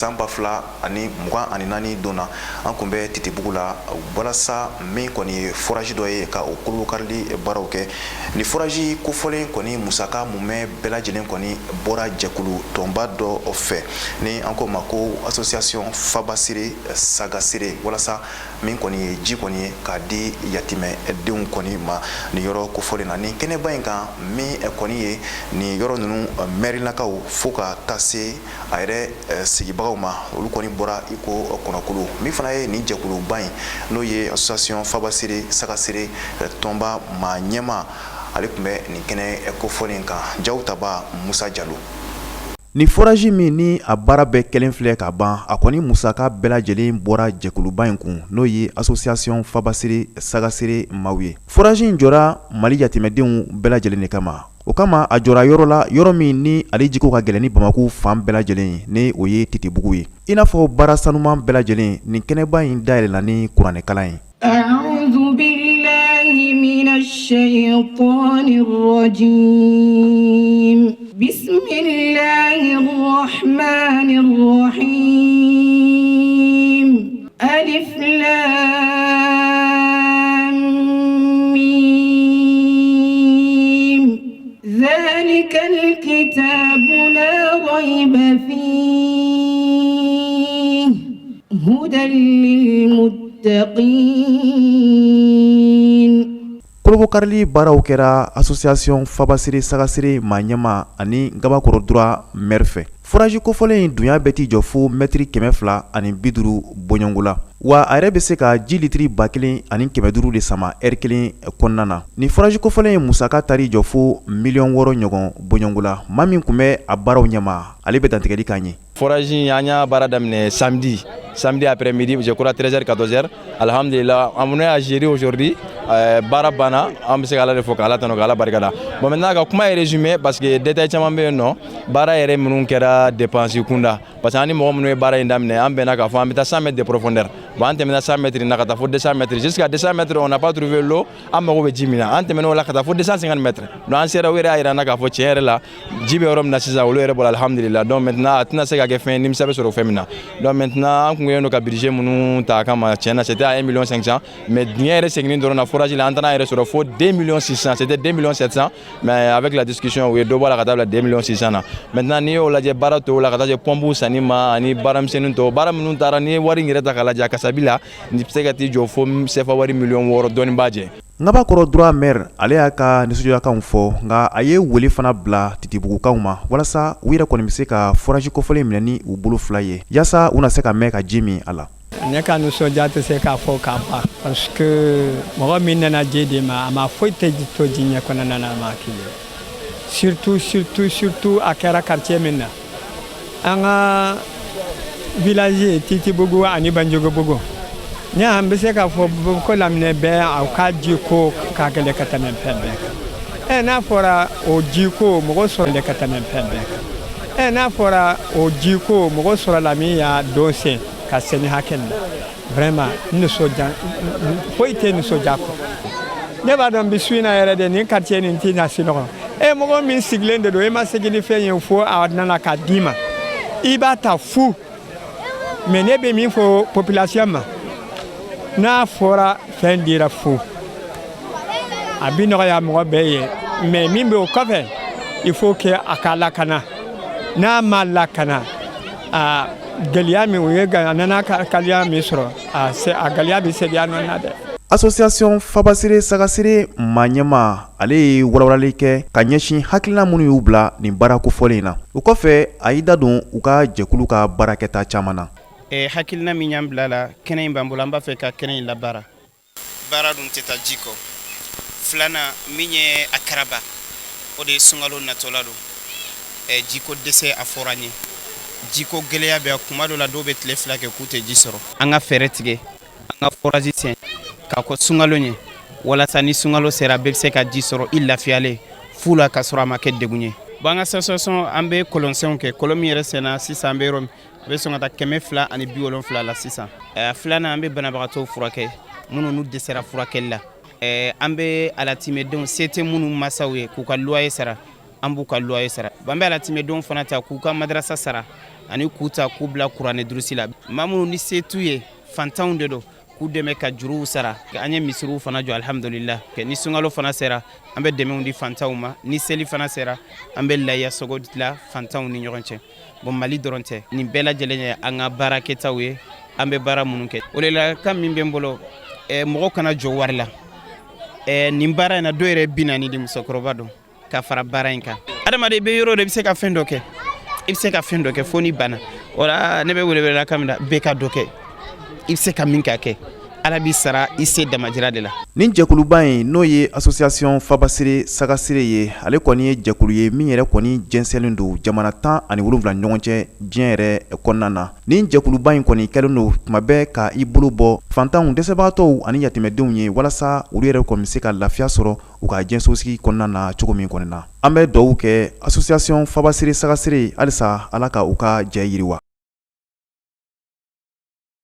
San 2024 don na, an tun bɛ Titibugu la walasa min kɔni ye forage dɔ ye, ka o kolokarili baaraw kɛ. Ni forage kofɔlen kɔni musaka mumɛ bɛɛ lajɛlen kɔni bɔra jɛkulu tɔnba dɔ fɛ, ni an ko ma ko Association Fabasire Sagasire, walasa min kɔni ye ji kɔni ye k'a di yatimɛ denw kɔni ma nin yɔrɔ kofɔlen na. Nin kɛnɛba in kan, min kɔni ye nin yɔrɔ ninnu mɛrilakaw fo ka taa se a yɛrɛ sigibagaw ma, olu kɔni bɔra i ko kɔnɔkulu. Min fana ye nin jɛkuluba in, n'o ye Association Fabasire Sagasire tɔnba maa ɲɛma, ale tun bɛ nin kɛnɛ kofɔlen kan. Jaw taba Musa Jalo. Ni forage min ni a baara bɛɛ kɛlen filɛ ka ban, a kɔni musaka bɛɛ lajɛlen bɔra jɛkuluba in kun, n'o ye Association Fabasire Sagasire maaw ye. Forage in jɔra Mali yatimɛdenw bɛɛ lajɛlen de kama. O kama, a jɔra yɔrɔ la, yɔrɔ min ni ale jiko ka gɛlɛn ni Bamakɔ fan bɛɛ lajɛlen ye, ni o ye Titibugu ye. I n'a fɔ baara sanuman bɛɛ lajɛlen, nin kɛnɛba in dayɛlɛla ni kuranɛkalan ye. أعوذ بالله من الشيطان الرجيم. بسم الله الرحمن الرحيم. ألف لام ميم. ذلك الكتاب لا ريب فيه، هدى للمتقين. Kolobokarili baaraw kɛra Association Fabasire Sagasire maa ɲɛma ani Gabakɔrɔ Droit maire fɛ. Forage kofɔlen in dunya bɛ t'i jɔ fo mɛtiri 250 bɔɲɔgɔnko la, wa a yɛrɛ bɛ se ka ji litiri 1500 de sama ɛri kelen kɔnɔna na. Ni forage kofɔlen in musaka taar'i jɔ fo miliyɔn 6 ɲɔgɔn bɔɲɔgɔnko la. Maa min tun bɛ a baaraw ɲɛma, ale bɛ dantigɛli k'an ye. Forage in, an y'a baara daminɛ samedi, samedi après-midi, je crois 13h, 14h. Alhamdulillah, on est à gérer aujourd'hui. Baara banna, an bɛ se ka Ala de fo, k'Ala tanu, k'Ala barika da. Bon, maintenant ka kuma ye résumé, parce que détail caman bɛ yen nɔ, baara yɛrɛ minnu kɛra dépense kunda, parce que an ni mɔgɔ minnu ye baara in daminɛ, an bɛnna k'a fɔ an bɛ taa 100 mètres de profondeur. Bon, an tɛmɛna 100 mètres na ka taa fo 200 mètres. Jusqu'à 200 mètres, on n'a pas trouvé l'eau. An mago bɛ ji min na, an tɛmɛna o la ka taa fo 250 mètres. Donc an sera, u yɛrɛ y'a yira an na k'a fɔ tiɲɛ yɛrɛ la, ji bɛ yɔrɔ min na sisan, olu yɛrɛ bɔra, alhamdulillah. Donc maintenant, a tɛna se ka kɛ fɛn nimisa bɛ sɔrɔ fɛn min na. Donc maintenant, an kun kɛlen don ka budget minnu ta a kama, tiɲɛ na, c'était à 1 million 500, mais dingɛ yɛrɛ seginni dɔrɔn na, forage la, an taara yɛrɛ sɔrɔ fo 2 millions 600. C'était 2 millions 700, mais avec la discussion, u ye dɔ bɔ a la ka taa bila 2 millions 600 na. Maintenant, n'i y'o lajɛ, baara tɔw la, ka taa se pompe sanni ma ani baara misɛnnin tɔw, baara minnu taara, n'i ye wari in yɛrɛ ta k'a lajɛ, a kasabi la, nin bɛ se ka t'i jɔ fo CFA wari miliyɔn 6 dɔɔni b'a jɛ. Ngabakɔrɔ Droit maire, ale y'a ka nisɔndiyakanw fɔ, nka a ye wele fana bila Titibugukaw ma walasa u yɛrɛ kɔni bɛ se ka forage kofɔlen minɛ ni u bolo fila ye, yaasa u na se ka mɛn ka ji min a la. Ne ka nisɔndiya tɛ se k'a fɔ k'a ban, parce que mɔgɔ min nana ji di ma, a ma foyi tɛ to diɲɛ kɔnɔna na a ma k'i ye. Surtout, surtout, surtout, a kɛra quartier min na, an ka village Titibugu ani Banjogobugu, ne an bɛ se k'a fɔ ko laminɛ bɛɛ a ka ji ko ka gɛlɛn ka tɛmɛ fɛn bɛɛ kan. Ɛ, n'a fɔra o ji ko mɔgɔ sɔrɔ ka tɛmɛ fɛn bɛɛ kan. Ɛ, n'a fɔra o ji ko mɔgɔ sɔrɔla min y'a don sen ka se ni hakɛ nin na, vraiment nisɔndiya foyi tɛ nisɔndiya kɔ. Ne b'a dɔn bi su in na yɛrɛ de, nin quartier nin tɛna sunɔgɔ. E mɔgɔ min sigilen de don, e ma segin ni fɛn ye fo a nana ka d'i ma, i b'a ta fu. Mais ne bɛ min fɔ population ma, n'a fɔra fɛn dira fu, a bi nɔgɔya mɔgɔ bɛɛ ye. Mais min bɛ o kɔfɛ, il faut que a ka lakana. N'a ma lakana, a gɛlɛya min o ye, a nana kaliya min sɔrɔ, a se a gɛlɛya bɛ segin a nɔ na dɛ. Association Fabasire Sagasire maa ɲɛma, ale ye walawalali kɛ ka ɲɛsin hakilina minnu y'u bila nin baara kofɔlen in na. O kɔfɛ, a y'i da don u ka jɛkulu ka baarakɛta caman na. Hakilina min y'an bila la, kɛnɛ in b'an bolo, an b'a fɛ ka kɛnɛ in labaara. Baara dun tɛ taa ji kɔ. Filanan min ye a karaba, o de ye sunkalo natɔla don. Jiko dɛsɛ, a fɔra an ye, jiko gɛlɛya bɛ kuma dɔ la, dɔw bɛ tile 2 kɛ k'u tɛ ji sɔrɔ. An ka fɛɛrɛ tigɛ, an ka forage sen k'a kɔ sunkalo ɲɛ, walasa ni sunkalo sera, bɛɛ bɛ se ka ji sɔrɔ i lafiyalen fu la, ka sɔrɔ a ma kɛ degun ye. Bon, an ka association, an bɛ kɔlɔnsenw kɛ. Kɔlɔn min yɛrɛ senna sisan, an bɛ yɔrɔ min, a bɛ sɔn ka taa 270 la sisan. Filanan, an bɛ banabagatɔw furakɛ, minnu n'u dɛsɛra furakɛli la. An bɛ alatimɛdenw, se tɛ minnu masaw ye k'u ka loyer sara. An b'u ka loyer sara. An bɛ alatimɛdenw fana ta k'u ka madarasa sara ani k'u ta k'u bila kuranɛ durusi la. Maa minnu ni se t'u ye, fantanw de don, k'u dɛmɛ ka juruw sara. An ye misiriw fana jɔ, alihamudulila. Ni sunkalo fana sera, an bɛ dɛmɛw di fantanw ma. Ni seli fana sera, an bɛ laya sogo tila fantanw ni ɲɔgɔn cɛ. Bon, Mali dɔrɔn tɛ, nin bɛɛ lajɛlen ye an ka baarakɛtaw ye, an bɛ baara minnu kɛ. O de la, kan min bɛ n bolo, mɔgɔ kana jɔ wari la nin baara in na. Dɔw yɛrɛ 40 di, musokɔrɔba don, ka fara baara in kan. Adamaden bɛ yɔrɔ de, i bɛ se ka fɛn dɔ kɛ, i bɛ se ka fɛn dɔ kɛ fo ni banna. O la, ne bɛ weleweleda kan min na, bɛɛ ka dɔ kɛ, i bɛ se ka min ka kɛ, Ala b'i sara i se damajira de la. Nin jɛkuluba in, n'o ye Association Fabasire Sagasire ye, ale kɔni ye jɛkulu ye min yɛrɛ kɔni jɛnsɛnlen don jamana 17 ɲɔgɔn cɛ diɲɛ yɛrɛ kɔnɔna na. Nin jɛkuluba in kɔni kɛlen don tuma bɛɛ ka i bolo bɔ fantanw, dɛsɛbagatɔw ani yatimɛdenw ye, walasa olu yɛrɛ kɔni bɛ se ka lafiya sɔrɔ u ka diɲɛsosigi kɔnɔna na cogo min kɔni na. An bɛ dugawu kɛ Association Fabasire Sagasire, halisa Ala ka u ka jɛ yiriwa.